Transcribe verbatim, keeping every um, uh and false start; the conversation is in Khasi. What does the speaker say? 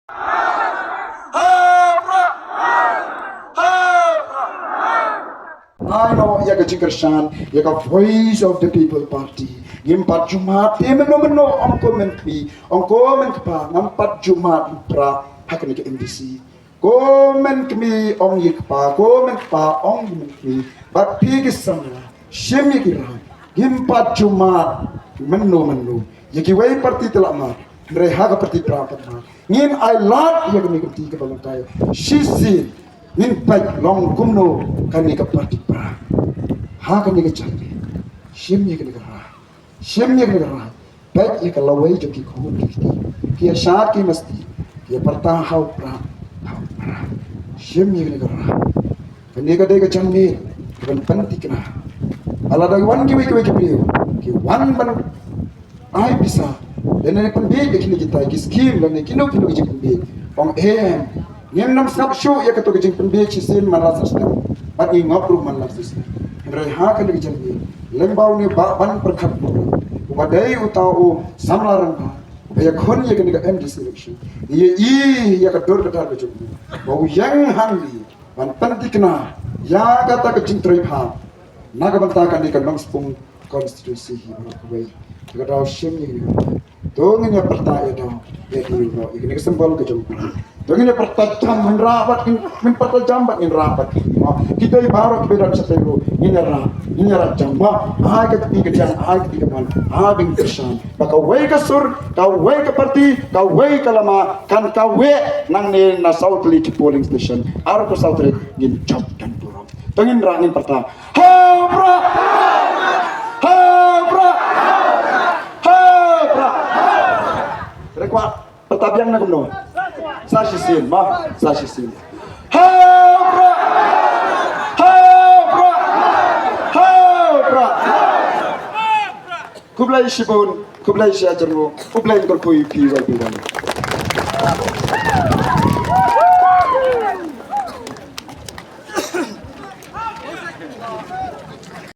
Ha Prah! Ha Prah! Ai no ïa ka jingkyrshan ïa ka Voice of the People Party. Ngim pat ju mad te mynno mynno, ong ko men kmie, ong ko men kpa, ngam pat ju mad Prah ha kane ka M D C. Ko men kmie ong ïa kpa, ko men kpa ong ïa men kmie. Bad phi ki samla, shim ïa ki rai. Ngim pat ju mad mynno mynno. Ïa kiwei parti te la mad, hynrei ha ka parti Prah pat mad. Ngin ai lad ïa kane ka parti kaba long kai. Shisien ngin peit long kumno kane ka parti Prah. Ha kane ka jingïaid, shim ïa kane ka rai. Shim ïa kane ka rai. Peit ïa ka lawei jong ki khun ki kti, ki ïa shad ki masti, ki ïa pyrta ha u Prah, ha u Prah. Shim ïa kane ka rai. Kane ka dei ka jingmut kaban pynthikna. Lada wan kiwei kiwei ki briew, ki wan ban ai pisa, lane pynbiej da kine kita ki skim, lane kino kino ki jingpynbiej. Ong em, ngim nang sngap shuh ïa kato ka jingpynbiej shisien man la sa snem, bad ngi ngop ruh man la sa snem. Hynrei ha kane ka jingpynbiej, lem ba une u Bah Banpyrkhat Mawlai, uba dei uta u samla rangbah uba ïakhun ïa kane ka M D C election, ngi ïohi ïa ka dur ka dar ka jong u, ba u ïeng hangne ban pynthikna ïa kata ka jingtrei pham na ka bynta kane ka Nongspung constituency hi baroh kawei. Te ka daw shim ïa kane ka, to ngin ïa pyrta ïa daw ïa ki ruh ïa kane ka symbol ka jong u Prah. To ngin ïa pyrta jam, ngin rah bad ngin, ngin pyrta jam bad ngin rah bad ki. Ki dei baroh kiba don shatei ruh, ngin ïa rah, ngin ïa rah jam. Ba ai ka kti ka jam, ai ka kti ka man, ai bynta shan, ba kawei ka sur, kawei ka parti, kawei ka lama kan kawei nangne na saw tylli ki polling station. Ar ko saw tylli ngin jop kan burom. To ngin rah, ngin pyrta. Ha Prah! Ha Prah! Ha Prah! Rekwah pyrta biang na kumno? Sa shisien, ma, sa shisien. Ha Prah! Ha Prah! Ha Prah! Khublei shibun, khublei shihajar nguh, khublei kyrkhu ïa phi wei phi wei.